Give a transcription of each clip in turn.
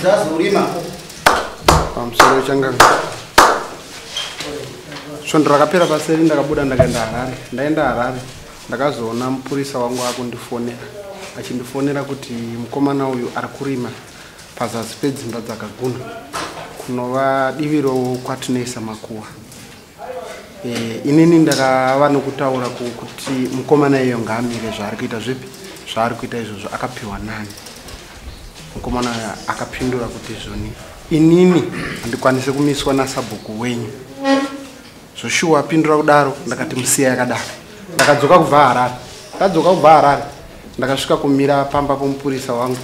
Dzazorima. Pamusoro changa svondo rakapera paseri, ndakabuda ndakaenda Harare. Ndaenda Harare, ndakazoona mupurisa wangu akundifonera, achindifonera kuti mukomana uyu ari kurima pazasi pedzimba dzakaguna, kunova diviro kwatinoisa makuva. Inini ndakava nokutaura kuti mukomana iyo ngaamire zvaari kuita. Zvipi zvaari kuita izvozvo? Akapiwa nani? Mukomana uyo akapindura kuti zvoni inini handikwanisi kumiswa nasabhuku wenyu. Zvoshuwa apindura kudaro, ndakati musiya yakadaro. Ndakadzoka kubva Harare. Ndadzoka kubva Harare, ndakasvika kumira pamba pomupurisa wangu.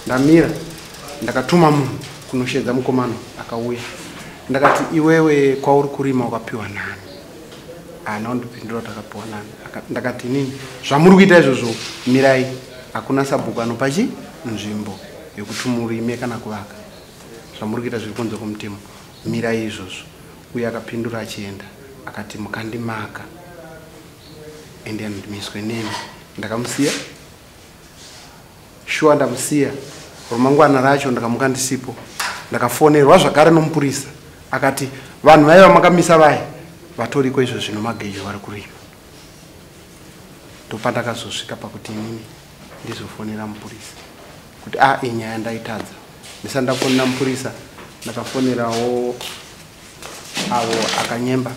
Ndamira, ndakatuma munhu kunoshedza mukomana. Akauya, ndakati, "Iwewe, kwauri kurima wakapiwa nani?" Haana kundipindura kuti akapiwa nani. Ndakati, "Inini zvamuri kuita izvozvo mirai. Hakuna sabhuku anopa chi nzvimbo yekuti murime kana kuvaka. Zvamuri kuita zviri kunze kwomutemo, mirai izvozvo." Uye akapindura achienda akati, "Mukandimaka ende andimiswe nemi." Ndakamusiya. Shuwa ndamusiya, romangwana racho ndakamuka ndisipo. Ndakafonerwa zvakare nomupurisa, akati vanhu vaiva makamisa vaya vatoriko izvo zvino, magejo vari kurima. Ndopandakazosvika pakuti inini ndizofonera mupurisa kuti a iyi nyaya ndaitadza. Ndisati ndafonera mupurisa, ndakafonerawo avo akanyemba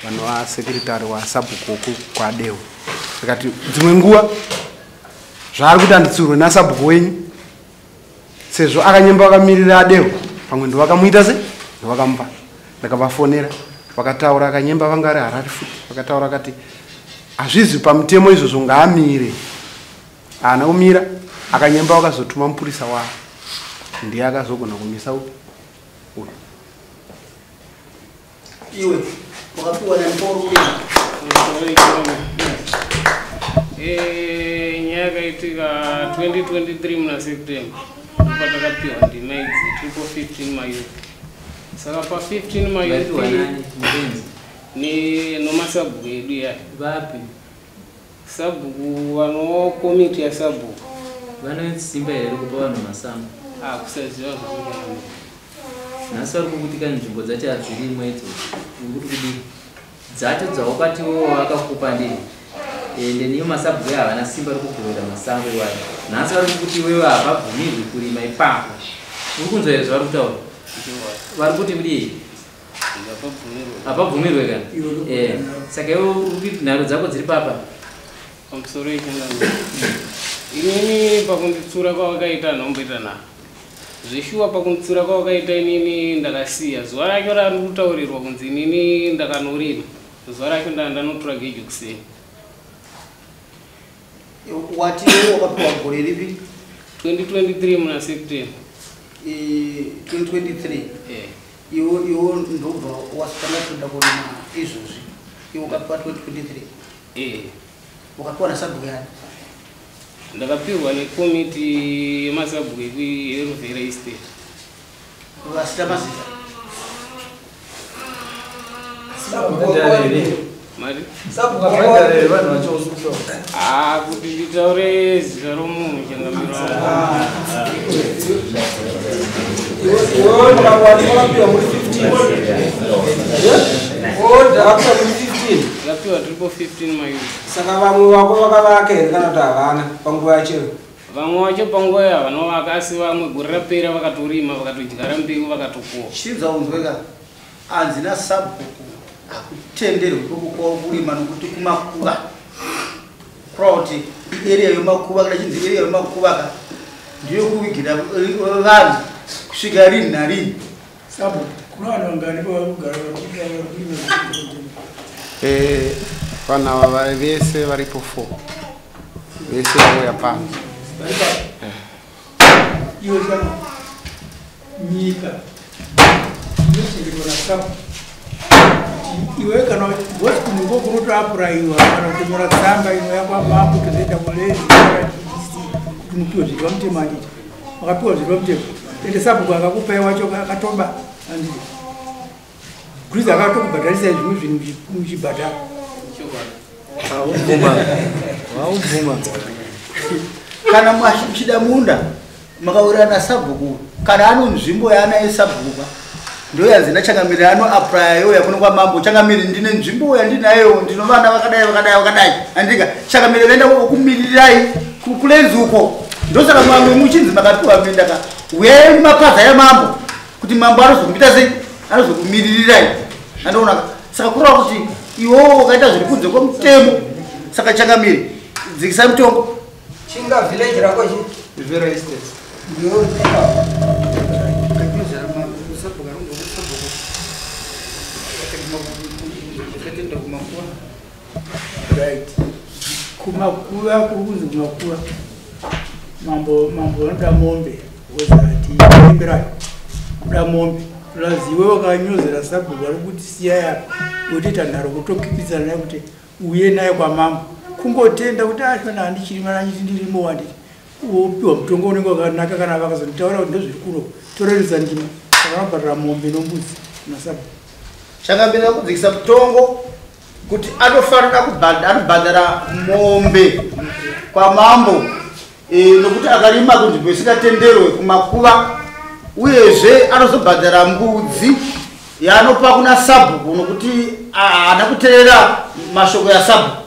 vanova secretary wasabhuku kwadeo. Ndikati dzimwe nguva zvaari kuti anditsurwe nasabhuku wenyu, sezvo akanyemba vakamirira adeo, pamwe ndovakamuita se ndovakamupa. Ndakavafonera, vakataura. Akanyemba vanga ari Harare futi. Vakataura akati hazvizi pamutemo izvozvo, ngaamire. Haana kumira. Akanyemba vakazotuma mupurisa wavo, ndiye akazogona kumisa upi uyu. Iwe wakapiwa nani pauri kurima? Nyaya yakaitika 2023 muna September, ndopatakapiwa ndima idzi triple 15 mayouth. Saka pa15 mayouth Vapiwa nani mupenzi? Nomasabhuku edu yaya. Vapi? Sabhuku vano komiti yasabhuku. Vane simba here kupa vanhu masango? Kusaziva zvakuaa. Nhasi vari kukutika nzvimbo dzacho hadzirimo idzo. Uri kuti kudii dzacho dzaukatiwo vakakupa ndii? Ende niyo masabhuku havana simba rekugovera masango iwayo. Nhasi vari kukuti iwewe havabvumirwi kurima ipapo. Uri kunzwa here zvavari kutaura? Vari kuti kudii? Hapabvumirwe kana. Saka iwe uri kuti nharo dzako dziri papa? Pamusoro yechangamiro, inini pakunditsura kwavakaita nhomboita nharo zveshuwa. Pakunditsura kwavakaita, inini ndakasiya zuva racho rari kutaurirwa kunzi inini ndakanorima. Zuva racho ndanotura gejo kuseni. Wati iwe wakapiwa gore ripi? 2023 muna September. 2023? Eh. Iwe ndobva wasitanga kuda kurima izvozvi, iwe ukapiwa 2023? Eh. Wakapiwa nasabhuku yani? Ndakapiwa nekomiti yemasabhuku yeRuvhera Estate. Vasita mazita. Mari? Sabhuku vanhu vachosusa. Ah, kuti nditaure zita romunhu, changamiro. Iwewe mukangwati wakapiwa muri 15 order, wakapiwa muri 15? Ndakapiwa triple 15 mayouth. Saka vamwe vako vakavaka here kana kuti havana panguva yacho? Vamwe vacho panguva iyo havanovaka, asi vamwe gore rapera vakatorima, vakatodyara mbeu, vakatokohwa. Chinzwa unzweka, hanzi nasabhuku hakutenderwi kwekukowa kurima nokuti kumakuva, kureva kuti iarea yomakuva. Kana chinzi area yomakuva ka, ndiyo kuvigira vanhu kusvika rini narini. Sabhuku, kuna vanhu vangani pavari kugara vari kurima? Vanhu ava vese varipo 4, vese vauya pano. Iwe shama, nyika inochengetwa nasabhuku. Iwe kana bosi kunhu kunotoapurayiwa kana kutonyora tsamba inoya kwamambo, tozoenda kuland kuti mupiwe zviri pamutemo, handiti? Makapiwa zviri pamutemo, ende sabhuku akakupai wacho akatoba, handiti? Gurizi akatokubhadharisai zvimwe zvinhu muchibhadhara. Waubvuma, waubvuma. Kana muchida munda, makawirirana nasabhuku. Kana ano nzvimbo yaanaye sabhuku ndoyanzi nachangamire anoapraya yoya kuno kwamambo. Changamire, ndine nzvimbo yandinayo, ndino vana vakadai vakadai vakadai, andika changamire vaenda kumirirai kulenzi uko. Ndosaka mamwe muchinzi makapiwa minda ka, uyai mapaza yamambo kuti mambo anozokuita sei, anozokumiririrai, andoona. Saka kureva kuti iwowo ukaita zviri kunze kwomutemo. Saka changamire, dzikisai mutongo. Chinga village rako chi? Rivera Estates. Right, kumakuva kuri kunzi kumakuva mambo, mambo vanoda mombe, wozati emberai kuda mombe, plus iwe wakanyozera sabhuku vari kuti siyai apa, wotoita nharo kutokipidzana naye kuti uye naye kwamambo, kungotenda kuti ashona handichirima nanyiti ndirimo wanditi wopiwa mutongo unenge wakanaka. Kana vakazonditaura kuti ndozviri kuno, toreresa ndima, saka vanobhadhara mombe nombudzi nasabhuku. Changamire, kudzikisa mutongo kuti anofanira anobhadhara mombe kwamambo nokuti akarima kunzvimbo isingatenderwe kumakuva, uyezve anozobhadhara mbudzi yaanopa kuna sabhuku nokuti haana kuteerera mashoko yasabhuku.